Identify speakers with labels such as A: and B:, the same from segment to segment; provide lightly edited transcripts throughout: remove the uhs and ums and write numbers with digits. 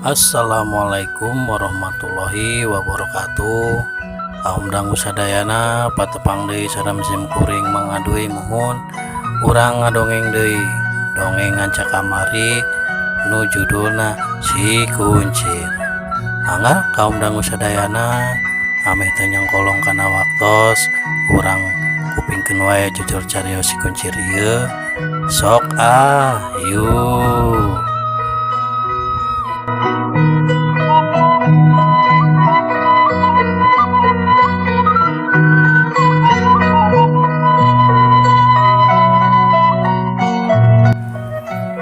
A: Assalamualaikum warahmatullahi wabarakatuh. Kaum dangu sadayana, patepang deui sareng sim kuring Mang Aduy. Muhun urang ngadongeng deui, dongeng ngaca kamari nu judulna Si Kuncir. Mangga kaum dangu sadayana, ameh teu nyangkolong kana waktos, urang kupingkeun wae jujur carios Si Kuncir ieu. Sok ah, yuk.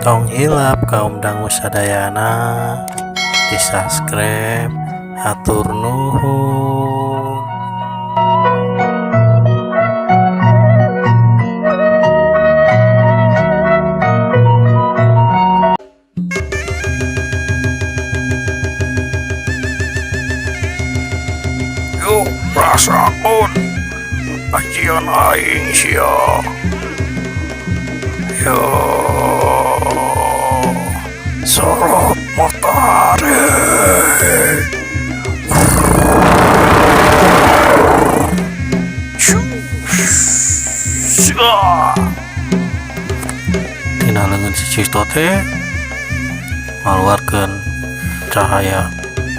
A: Tong hilap kaum dangu sadayana di subscribe, hatur nuhun.
B: Yuk, rasakeun ajian aing sia. Yo, sorot matahari.
A: Tina leungeun si Justo teh ngaluarkeun cahaya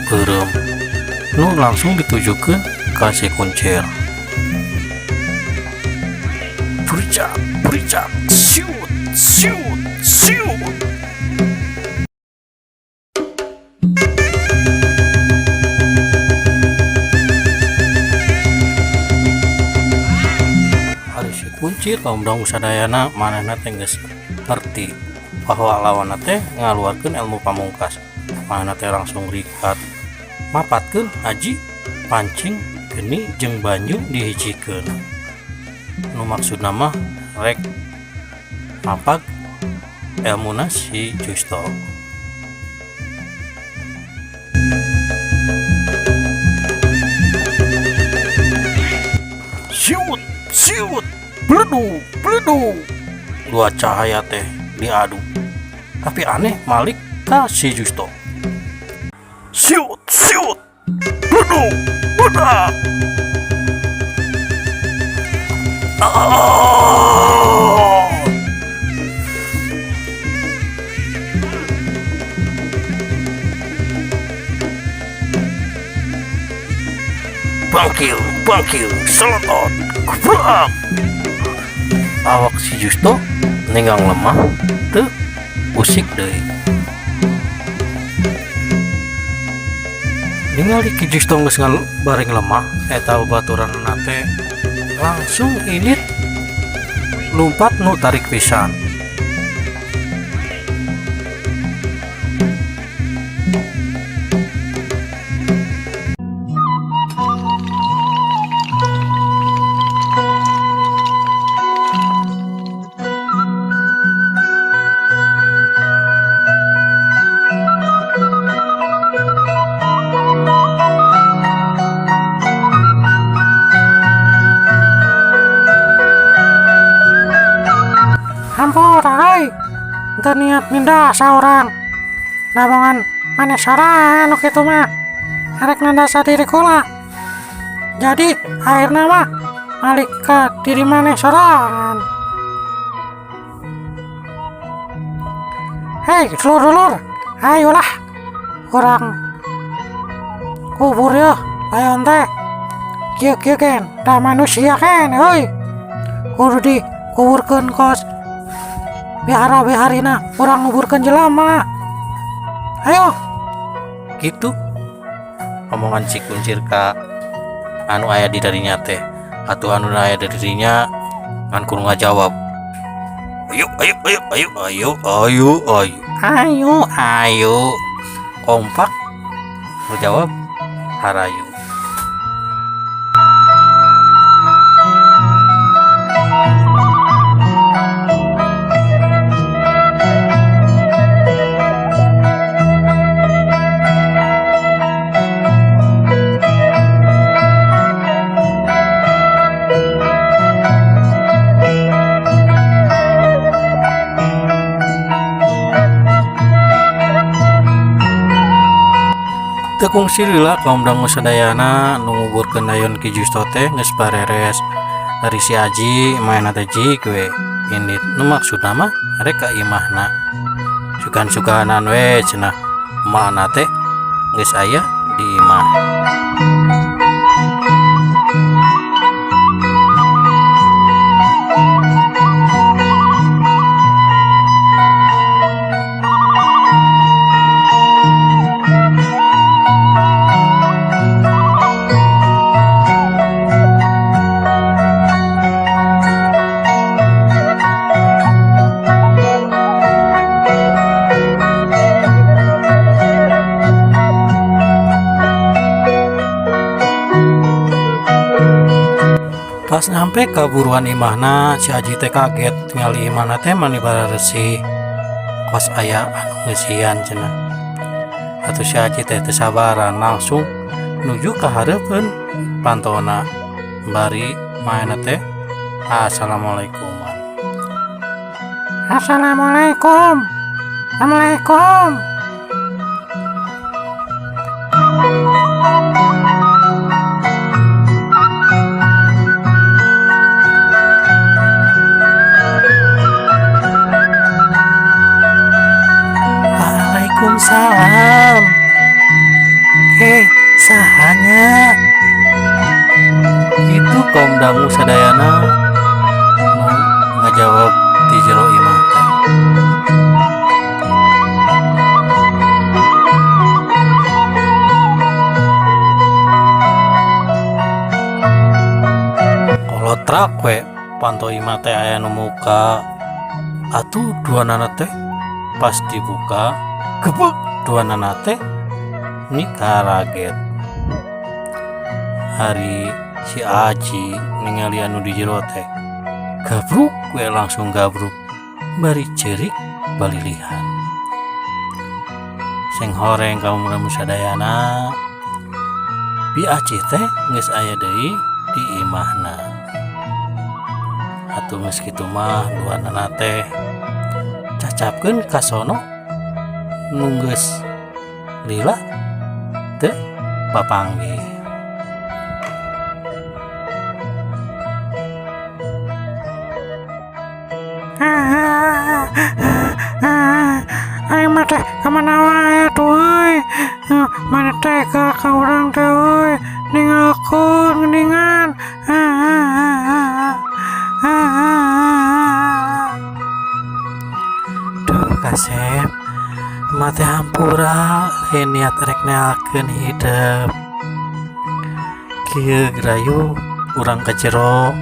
A: beureum nu langsung ditujukeun ka si Kuncir.
B: Bericak, bericak, siut, siut, siut.
A: Ari si Kuncir, kaum dangu sadayana, manehna teh geus ngerti bahwa lawanna teh ngaluarkeun ilmu pamungkas. Manehna teh langsung rikat mapatkeun aji pancing geni jeung banyu dihijikeun, nu maksudna mah rek mapag elmuna si Justo.
B: Siut, siut, bledug, bledug.
A: Dua cahaya teh diadu, tapi aneh malik ka si Justo.
B: Siut, siut, bledug, bledak. Ah! Bangkil, bangkil, selotot, gebrak.
A: Awak si Justo ninggang lemah teu usik deui. Ningali Ki Justo geus bareng lemah, eta babaturanna teh langsung indit lumpat nu tarik pisan.
C: Hampura euy, teu niat nindasa urang. Damongan maneh sorangan nu kitu mah. Erek nandasa diri kula. Jadi akhirna mah malik ka diri maneh sorangan. Hei dulur-dulur, ayolah urang kubur yeuh layon teh. Kieu-kieu ken, da manusia ken euy. Kudu dikuburkeun kos bihara-biharina urang nguburkeun jelema. Ayo.
A: Gitu omongan si Kuncir ka anu aya di darinya teh. Atuh anu aya di dirinya ngan kudu ngajawab.
B: Ayo, ayo, ayo, ayo, ayo, ayo, ayo.
A: Ayo, ayo. Kompak menjawab harayu. Teu kungsi lila kaum dangu sadayana nu nguburkeun dayon Ki Justo teh geus bareres. Ari si Aji maena teh jig we indit nu maksudna mah rek ka imahna. Sugan-suganan we cenah emakna teh geus aya di imah. Pas nyampe ka buruan imahna, si Aji teh kaget ningali imahna teh mani bararesih kos aya anu ngeusian cenah. Atuh si Aji teh teu sabaran langsung nuju ka hareupeun pantona bari maena teh assalamualaikum.
C: Assalamualaikum. Assalamualaikum.
A: Waalaikumsalam. Saha nya? Itu kaum dangu sadayana nu ngajawab ti jero imah teh. Kolotrak we panto imah teh aya nu muka. Atuh duanana teh pas dibuka gebek duanana teh ni karaget. Ari si Aji ningali anu di jero teh gabruk we langsung gabruk bari ceurik balilihan. Sing horeng kaum dangu sadayana Bi Aci teh geus aya deui di imahna. Atuh geus kitu mah duanana teh cacapkeun ka sono nu geus lila teu papanggih.
C: Aing mah teh kamana wae atuh euy. Maneh teh ka urang teh euy, ninggalkeun geuningan.
A: Duh kasep, emak teh hampura lain niat rek nealkeun hidep. Kieu gerayu urang ka jero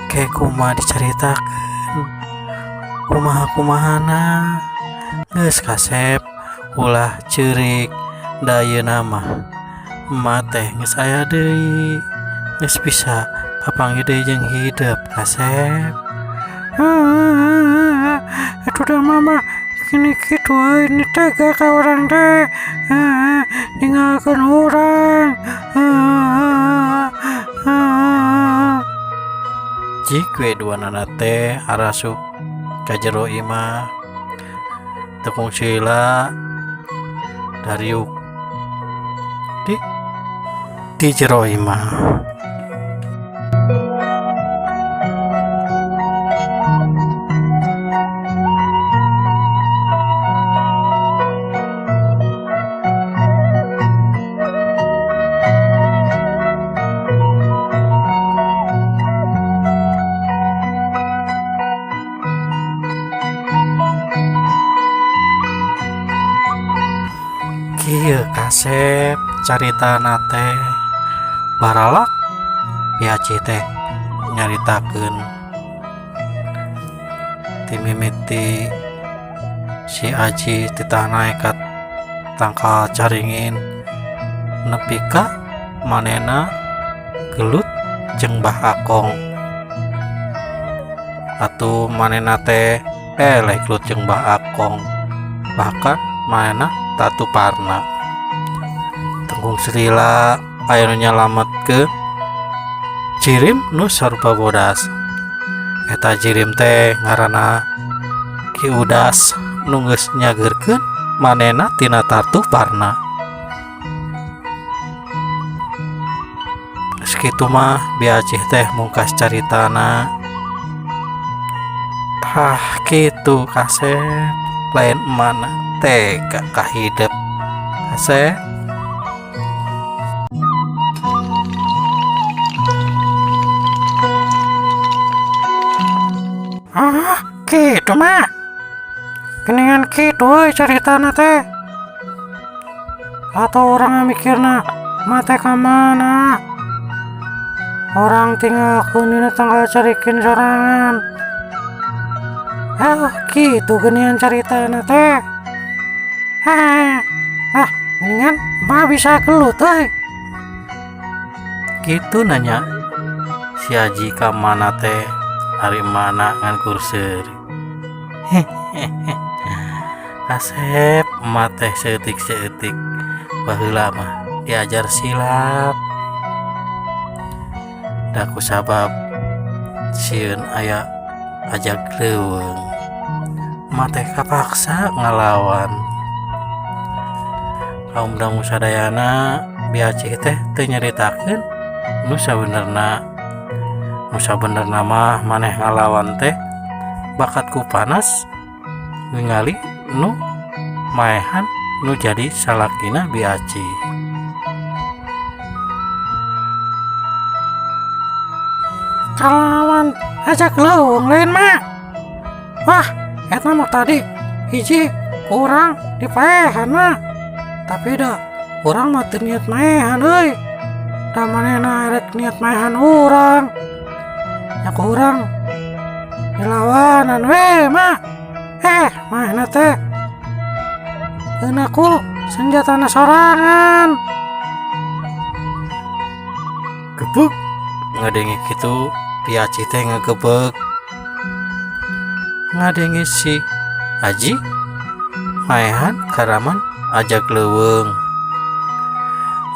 A: ke kumaha dicaritakeun, kumaha-kumahana. Geus kasep ulah ceurik da ayeuna mah emak teh geus aya deui, geus bisa papanggih deui jeung hidep kasep.
C: Atuh da mama kini kitu euy, ni tega ka urang teh, ninggalkeun urang.
A: Jig we duanana teh arasup ka jero imah teu kungsi heula dariuk di jero imah. Kieu kasep caritana teh baralak Bi Aci teh nyaritakeun ti mimiti si Aji titah naek ka tangkal caringin nepi ka manehna gelut jeung Bah Akong. Atuh manehna teh eleh gelut jeung Bah Akong, bahkan manehna tatu parna. Tengkung Srila aya nu nyalametkeun jirim nu sarupa bodas. Eta jirim teh ngaranna Ki Udas nu geus nyageurkeun manehna tina tartu parna. Sakitu mah Bi Acih teh mungkas caritana. Tah kitu kasep lain emana tega kahidep kasep.
C: Ah, kitu mah. Geningan kitu euy caritana teh. Atau urang mikirna mate ka mana. Urang tinggalkeun dina tangkal carikin sorangan. Ah, kitu geuningan caritana teh. Hehe. Ah, geuningan mah bisa gelut euy.
A: Kitu nanya si Aji ka mana teh ari mana ngan kur seuri. Hehehe. Kasep emak teh saeutik-saeutik baheula mah diajar silat. Da kusabab sieun aya ajag leuweung emak teh kapaksa ngalawan. Kaum dangu sadayana Bi Acih teh teu nyaritakeun nu sabenerna. Nu sabenerna mah maneh ngalawan teh bakat ku panas ningali nu maehan nu jadi salakina Bi Acih.
C: Kalawan ajak leuweung lain mah. Wah, eta mah tadi hiji urang dipaehan mah. Tapi da urang mah teu niat maehan euy. Da manehna rek niat maehan urang. Nya ku urang dilawanan we mah. Manehna teh euna ku senjatana sorangan.
A: Gebeg ngadenge kitu Bi Acih teh ngagebeg. Ngadenge si Aji maehan karaman ajag leuweung.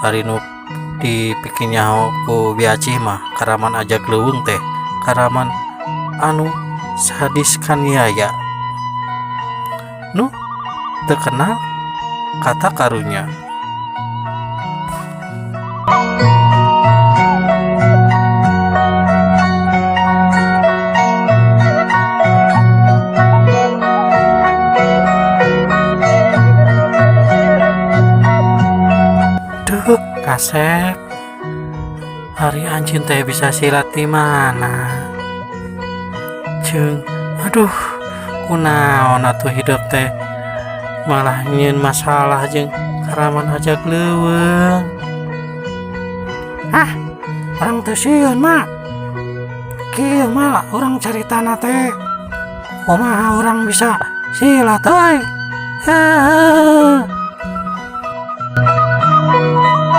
A: Ari nu dipikeun nyaho ku Bi Acih mah karaman ajag leuweung teh karaman anu sadis kaniaya nu teu kenal kata karunya. Duh, kasep. Ari anjeun teh bisa silat di mana? Jeung, aduh, kunaon atuh hidup teh malah nyieun masalah jeung karaman ajag leuweung.
C: Ah, urang teu sieun mah. Kieu mah urang caritana teh. Kumaha urang bisa silat euy? Heeh.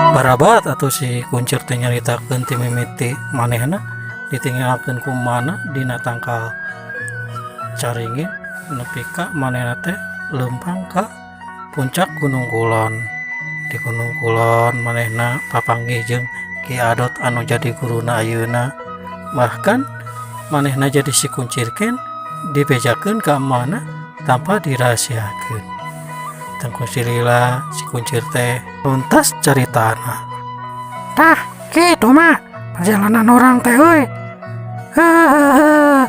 A: Barabat atuh si kuncir teh nyaritakeun ti mimiti manehna ditinggalkeun ku mana dina tangkal caringin nepi ka manehna teh leumpang ka puncak Gunung Kulon. Di Gunung Kulon manehna papanggih jeung Ki Adot anu jadi guruna ayeuna. Bahkan manehna jadi si kuncir ken dibejakeun ka mana tanpa dirahasiakeun. Tengku silila si kuncir teh tuntas caritana.
C: Tah, kitu mah perjalanan orang teh euy. Hehehe.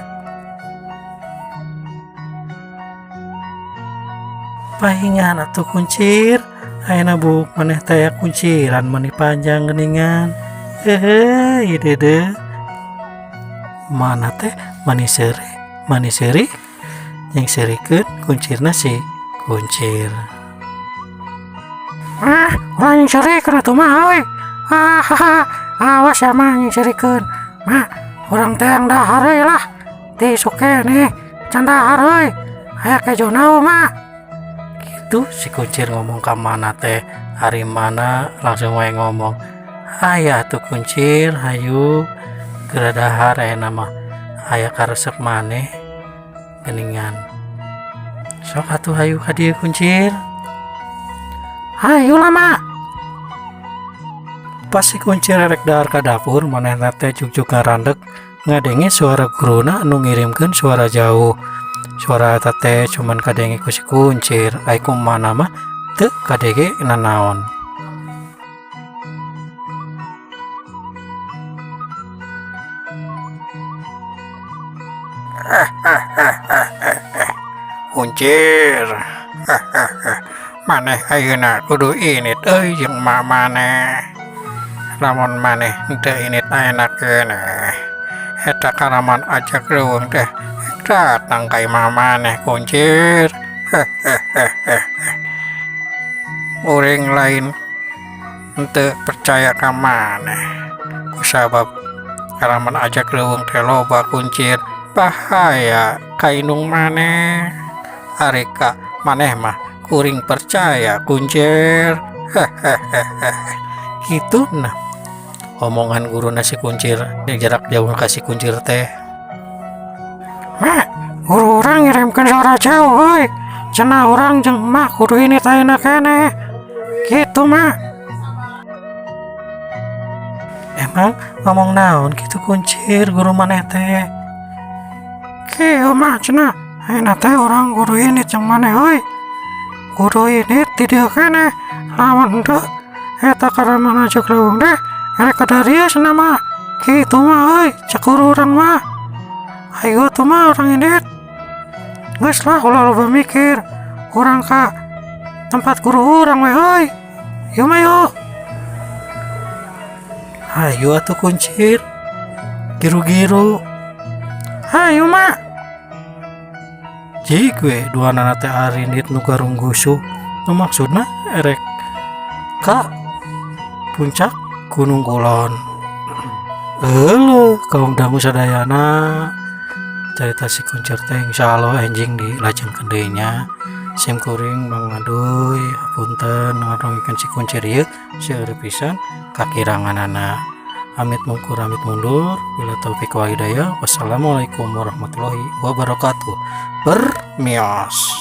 A: Pahingan atuh kuncir, ayeuna buuk maneh teh kunciran mani panjang geuningan. Hehe, ieu deudeuh. Mana teh mani seuri, mani seuri jeung seurikeun kuncirna si kuncir.
C: Ah, urang yang seurikeun atuh mah euy. Ah, awas ya mah yang seurikeun. Mah, urang teh yang dahar euy lah. Ti suke nih, can dahar euy. Aya kejona mah.
A: Gitu si kuncir ngomong ka mana teh, ari mana langsung wae ngomong. Aya tuh kuncir, hayu geura dahar ayeuna mah. Aya karesep maneh geuningan. Sok atuh hayu ka dieu kuncir.
C: Hayu lah mah.
A: Pas si kuncir rek dahar ka dapur, manehna teh jugjug ngarandeg ngadenge suara guruna anu ngirimkeun suara jauh. Suara eta teh cuman kadenge ku si kuncir, ai kumana mah teu kadenge nanaon.
C: Kuncir, maneh ayeuna kudu indit euy jeung emak maneh. Lamun maneh henteu indit ayeuna keneh, eta karaman Ajag Leuweung teh datang ka imah maneh, Kuncir. Uring lain henteu percaya ka maneh, kusabab karaman Ajag Leuweung teh loba, Kuncir, bahaya ka indung maneh. Ari ka maneh mah kuring percaya, Kuncir. Gitu nah omongan guruna si Kuncir di jarak jauh ka si Kuncir teh. Mak, guru urang ngirimkeun suara jauh euy. Cenah urang jeung emak kudu indit ayeuna keneh. Gitu, Mak. Emang ngomong naon gitu, Kuncir, guru maneh teh? Kieu, Mak, cenah ayeuna teh urang kudu indit jeung maneh euy. Kudu indit di dieu keneh. Lamun henteu, eta karaman Ajag Leuweung teh erek ka dieu cenah, Mak. Kitu, Mak euy, cek guru urang mah. Ayo atuh, Mak, urang indit. Geus lah, ulah loba mikir. Urang ka tempat guru urang we euy. Yuk, Mak, yuk. Ayo atuh, Kuncir. Giru-giru. Ayo, Mak. Jig we duanana teh arindit nu garunggusuh. Nu maksudna erek ka puncak Gunung Kulon. Euleuh, kaum dangu sadayana, carita si Kuncir teh insyaallah enjing dilajengkeun deui nya. Sim kuring Mang Aduy, hapunten ngadongengkeun si Kuncir ieu seueur pisan kakiranganana. Amit mungkur, amit mundur, billahi taufik wal hidayah, wassalamualaikum warahmatullahi wabarakatuh. Permios.